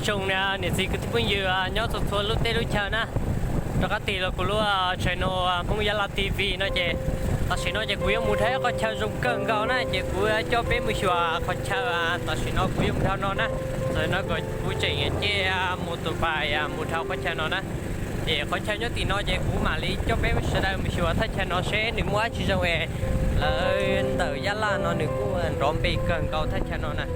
Tsoom niam txiv kwv tij phooj ywg nyob txhua txhua lub teb lub chaw na, rov qab tig los kuv lub channel Hmoob Yab Laj T V no ces tam sim no ces kuv yuav mus dhau ib qhov chaw zoo kawg nkaus na, ces kuv coj peb mus xyuas qhov chaw tam sim no kuv yuav mus dhau no na. Tam sim no kuv tseem cia mus tus pas mus dhau qhov chaw no na. Ces qhov chaw nyob tim no ces kuv mam li coj peb sawv daws mus xyuas thaj chaw no seb nws muaj dab tsi zoo es lawv ntawm Yab Laj no nws kuj nrov npe kawg nkaus thaj chaw no na.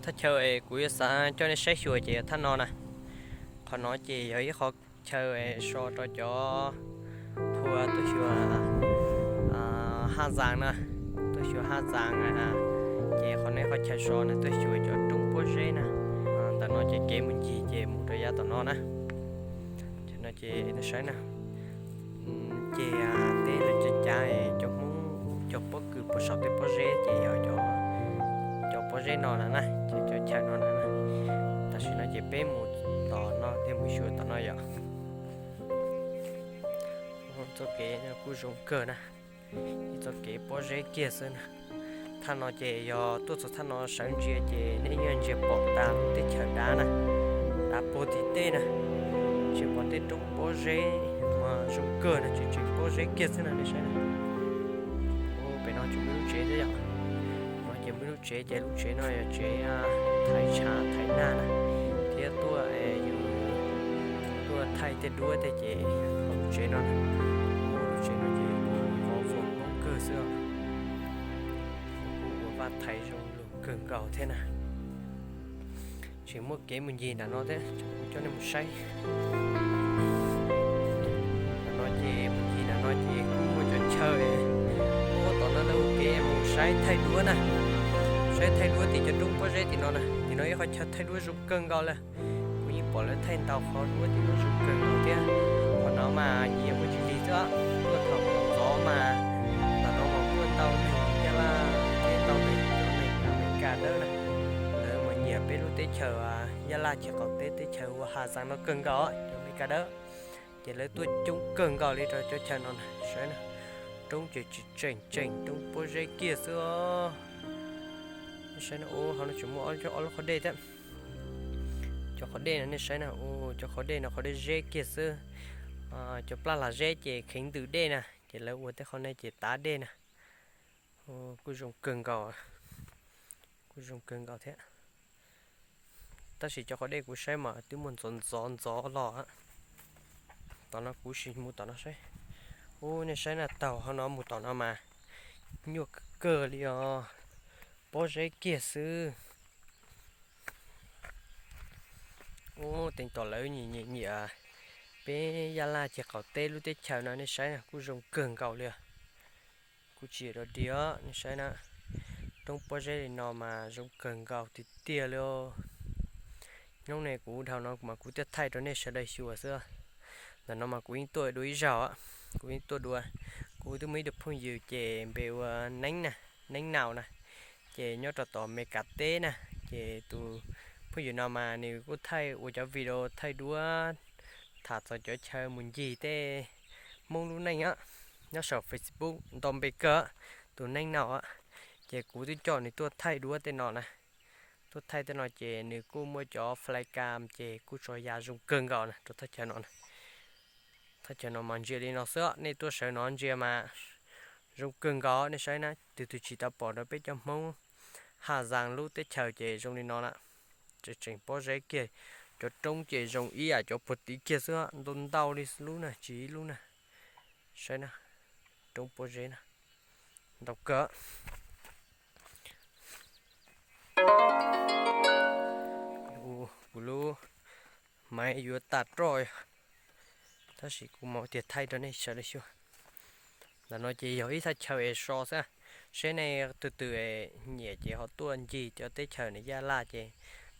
Thaj chaw es kuv yuav xav coj nej saib xyuas ces yog thaj no na. Qhov no ces yog ib qhov chaw es so rau cov phua tuaj xyuas haj zaas na, tuaj xyuas haj zaas. Ces qhov no qhov chaw so na tuaj xyuas cov roob pob zeb na. Ntawm no ces kev mus ncig ces mus rau yav tom no na. Ces no ces nej saib na, ces teb lawv cav cav cov Hmoob cov pob kws puag saum tej pob zeb ces yog cov pob zeb no na na, ces cov chaw no na. Tam sim no ces peb mus tom no thiab mus xyuas tom no yom. Txoj kev kuj zoo kawg na, ib txoj kev pob zeb kiag xwb na. Thaj no ces yog tuaj txog thaj no sawv ntsia ces nej yeej ntsia pom tas lub teb chaws dav na, dav puag tim tej na. Tseem pom tej roob pob zeb mas zoo kawg na, tseem tseem pob zeb kiag xwb na nej saib na. Pem no tseem muaj lub tsev thiab yom. No ces muaj lub tsev ces lub tsev no yog tsev thaiv tshav thaiv nag na, thiab tuaj yus tuaj thaij tej duab tej ces hauv lub tsev no, lub tsev no ces kuj qhov foom Hmoob kawg xwb os. Kuj ua vaj thaiv zoo lug kawg nkaus thiab na. Tseem muaj kev mus ncig nram no thiab, kuv coj nej mus saib. Nram no ces mus ncig nram no ces kuj muaj cov chaw, muaj tom no lawv ua kev mus saib thaij duab na, saib thaij duab tim cov roob pob zeb tim no na. Tim no ib qhov chaw thaij duab zoo kawg nkaus li. Kuv yeej pom lawv thaij ntau qhov duab tim no zoo kawg nkaus thiab. Qhov no mas nyias muaj tsis lig xwb, tuaj thaum ntxov mas tom no mas muaj ntau neeg Nyab Laj thiab ntau neeg cov neeg Amelikas dawb na, lawv mas nyiam peb lub teb chaws Nyab Laj chaw qaum teb, teb chaws ua ha xas no kawg nkaus, cov Amelikas dawb. Ces lawv tuaj coob kawg nkaus li rau cov chaw no na, saib na, roob ces tseem tseem roob pob zeb kiag xwb os. Nej saib na, ub, hauv no tseem muaj ob lub qhov dej thiab. Cov qhov dej no nej saib na, ub, cov qhov dej no qhov dej zeb kiag xwb. Cov plab lag zeb ces kheev ntws dej na, ces lawv ua tej qhov no ces tav dej na. Kuj zoo kawg nkaus, kuj zoo kawg nkaus thiab. Tab sis cov qhov dej kuv saib mas twb muaj ntxov ntxov ntxov los. Tom no kuv sim mus tom no saib. Ub, nej saib na, taug hauv no mus tom no mas nyuaj kawg kawg li os, pob zeb kiag xwb. Ub, teev tom lawv nyiam nyiam nyiam peb Yab Laj chaw qaum teb lub teb chaws no nej saib na, kuj zoo kawg nkaus li os. Kuj tsis yog dog dig os, nej saib na, roob pob zeb li no mas zoo kawg nkaus tiag tiag li os. Hnub no kuv dhau no mas kuv thiaj thaij rau nej sawv daws xyuas xwb. Ntawm no mas kuv yeej tuaj dua ib zaug, kuv yeej tuaj dua. Kuv twb muaj ib tug phooj ywg ces npe ua Neeb na, Neeb Naus na, ces nyob rau tom Meskas teb na. Ces tus phooj ywg no mas nws kuj thaij ua cov video thaij duab tham txog cov chaw mus ncig tej Hmoob lub neej nyob saum Facebook ntau npe kawg, tus Neeb Naus. Ces kuv twb coj nws tuaj thaij duab tej no na. Tuaj thaij tej no ces nws kuj muaj cov flycam ces kuj tso ya zoo kawg nkaus na rau thaj chaw no na. Thaj chaw no mas ntsia li no xwb, nej tuaj sawv no ntsia mas zoo kawg nkaus, nej saib na, tus twg tsis tau pom rau peb cov Hmoob Haj Zaas lub teb chaws ces zoo li no na. Tseem tseem pob zeb kiag, cov roob ces zoo ib yam cov puag tid kiag xwb, ntau ntau li lub na, tsis ib lub na. Saib na, roob pob zeb na, ntau kawg. Kuv lub maiv yuav tas roj, tab sis kuv mam tias thaij rau nej sawv daws xyuas. Ntawm no ces yog ib thaj chaw es so xwb, seb nej tus twg nyiam ces ho tuaj ncig cov teb chaws na, Yaj Laj ces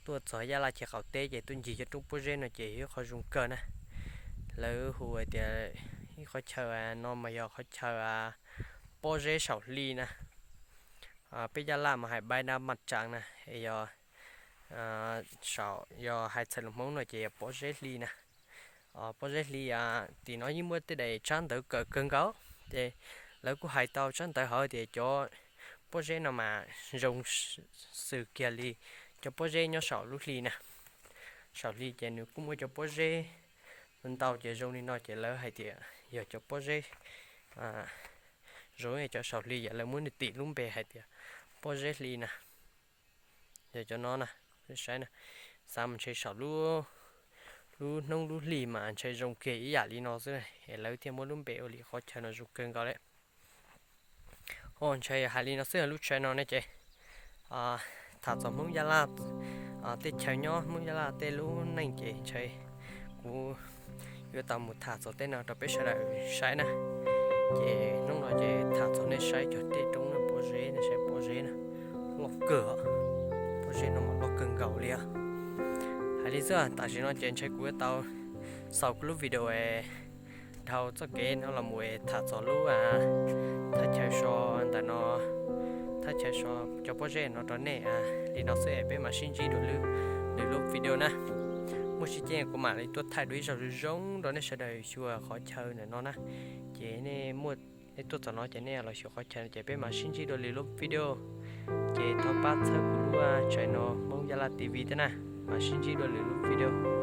tuaj txog Yaj Laj chaw qaum teb ces tuaj ncig cov roob pob zeb no ces yog ib qho zoo kawg na. Lawv hu hais tias ib qhov chaw no mas yog qhov chaw pob zeb saum hli na. Peb Yaj Laj mas hais bai na mas tsav na, yog saum, yog hais txhais lus Hmoob no ces yog pob zeb hli na. Pob zeb hli, tim no yeej muaj tej daim tsab ntawv kawm kawg nkaus, ces lawv kuj hais tau tsab ntawv hauv tias cov pob zeb no mas zoo xws kiag li cov pob zeb nyob saum lub hli na. Saum hli ces nws kuj muaj cov pob zeb ntau ces zoo li no ces lawv hais tias yog cov pob zeb zoo cov saum hli, yog lawv muab nws tis lub npe hais tias pob zeb hli na. Yog cov no na, saib na, xav mas ntshe saum lub hnub lub hli mas ntshe zoo kiag ib yam li no xwb es lawv thiaj muab lub npe ua li qhov chaw no zoo kawg nkaus li. Ntshe yog hais li no xwb, lub tshaj no ne ces tham txog Hmoob Yaj Laj tej chaw nyob, Hmoob Yaj Laj tej lub neej ces ntshe kuv yuav tau mus tham txog tej no rau peb sawv daws saib na. Ces hnub no ces tham txog nej saib cov tej roob pob zeb, nej saib pob zeb na, loj kawg, pob zeb no mas loj kawg nkaus li. Hais li xwb, tam sim no ces ntshe kuv yuav tau xaus kuv lub video dhau txoj kev no los mus tham txog lub thaj chaw so ntawm no, thaj chaw so cov pob zeb no rau nej li no xwb es peb mam sib ntsib dua lwm lub video na. Muaj sib ceg kuv mam li tuaj thaij dua ib zaug zoo zoo rau nej sawv daws xyuas qhov chaw ntawm no na. Ces nej muaj, nej tuaj txog no ces nej los xyuas qhov chaw ces peb mam sib ntsib dua lwm lub video. Ces thov pab txhawb kuv lub channel Hmoob Yaj Laj T V thiab na. Mam sib ntsib dua lwm lub video.